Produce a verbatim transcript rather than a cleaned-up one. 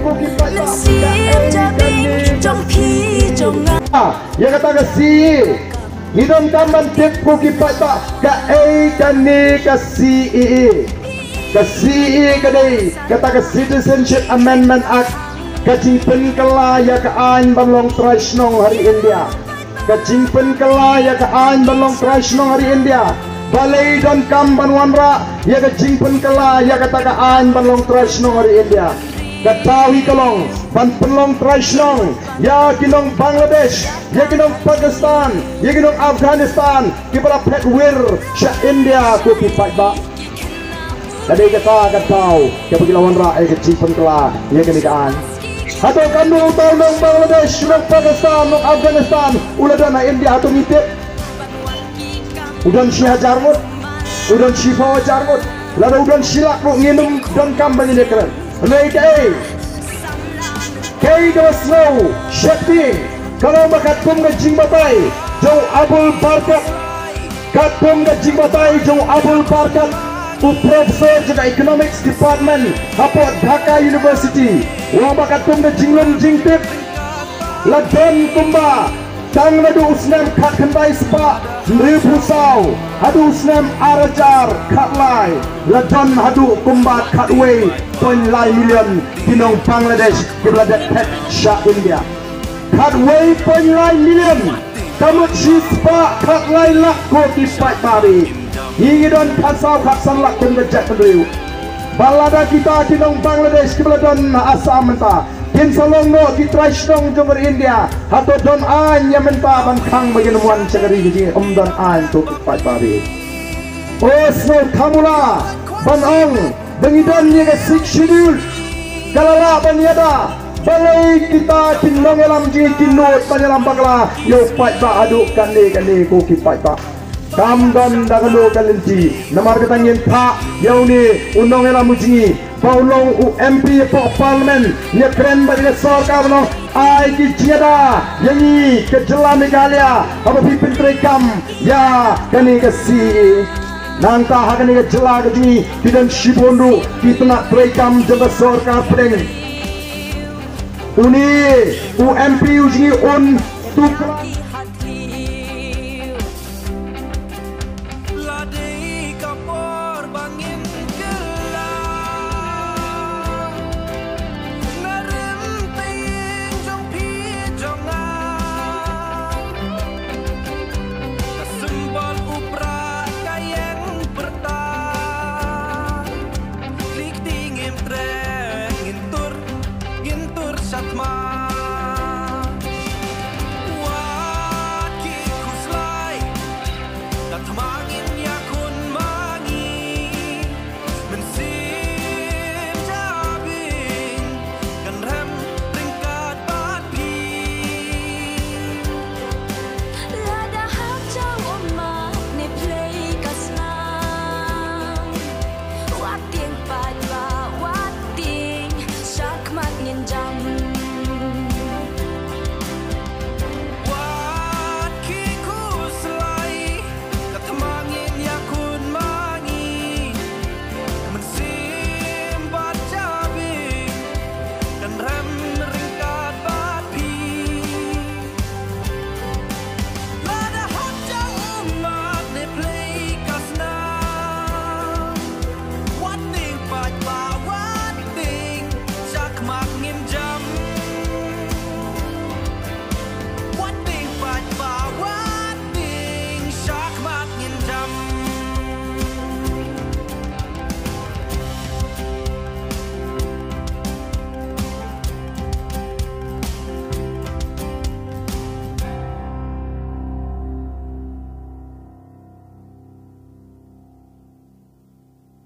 Ïa kata ka C E E. Ngi donkam ban tip ko ki paidbah, kaei kane ka C E E. Ka C E E ka dei kata ka Citizenship Amendment Act, ka jingpynkylla ïa ka aiñ ban long trai shnong ha ri India. Ka jingpynkylla ïa ka aiñ ban long trai shnong ha ri India. Balei donkam ban wanrah ïa ka jingpynkylla ïa kata ka aiñ ban long trai shnong ha ri India? Ka daw hi ka long ban pynlong trai shnong ïa ki nong Bangladesh, ïa ki nong Pakistan, ïa ki nong Afghanistan, kiba la phet wir sha India, ko ki paidbah. Ka dei kata ka daw kaba ki la wanrah ïa ka jingpynkylla ïa kane ka aiñ. Hato katno uta u nong Bangladesh, nong Pakistan, nong Afghanistan u la don ha India, hato ngi tip? U don shi hajar ngut, u don shiphew hajar ngut, lada u don shi lak ruh ngim donkam ban ïakren. Hynrei kaei, kaei kaba sngew sheptieng ka long ba katkum ka jingbatai jong u Abul Barkat, katkum ka jingbatai jong u Abul Barkat, u professor jong ka Economics Department hapoh Dhaka University, u ong ba katkum ka jinglong jingtip, la don kumba tang naduh u snem khatkhyndai spah hynriewphew saw haduh u snem ar hajar khatlai, la don haduh kumba khatwei point lai million ki nong Bangladesh kiba la dep phet sha India. Khatwei point lai million, ka mut shispah khatlai lak, ko ki paidbah. Ngi ngi don khatsaw khatsan lak kum ka jaitbynriew. Bad lada kita ki nong Bangladesh kiba la don ha Assam mynta kin sa long noh ki trai shnong jong ka ri India, hato don aiñ ïa mynta ban khang ba kin wan sha ka ri ka jong ngi? Ym don aiñ, ko ki paidbah. O, sngewthuh mo la ban ong ba ngi don ïa ka Sixth Schedule, ka la lah ban ïada. Balei kita ki nongïalam jong ngi kin nud ban ïalam bakla ïa u paidbah haduh katne katne, ko ki paidbah? Kam don da kano ka lynti. Namar kata ngin phah ïa une u nongïalam u jong ngi ba u long u M P hapoh Parliament, ïakren bad ïa ka sorkar ban ong ai ki jingïada ïa ngi ka jylla Meghalaya haba phi pyntreikam ïa kane ka C E E. Nangta ha kane ka jylla ka jong ngi ki don shibun ruh ki tnat treikam jong ka sorkar pdeng. Une u M P u jong ngi un tuklar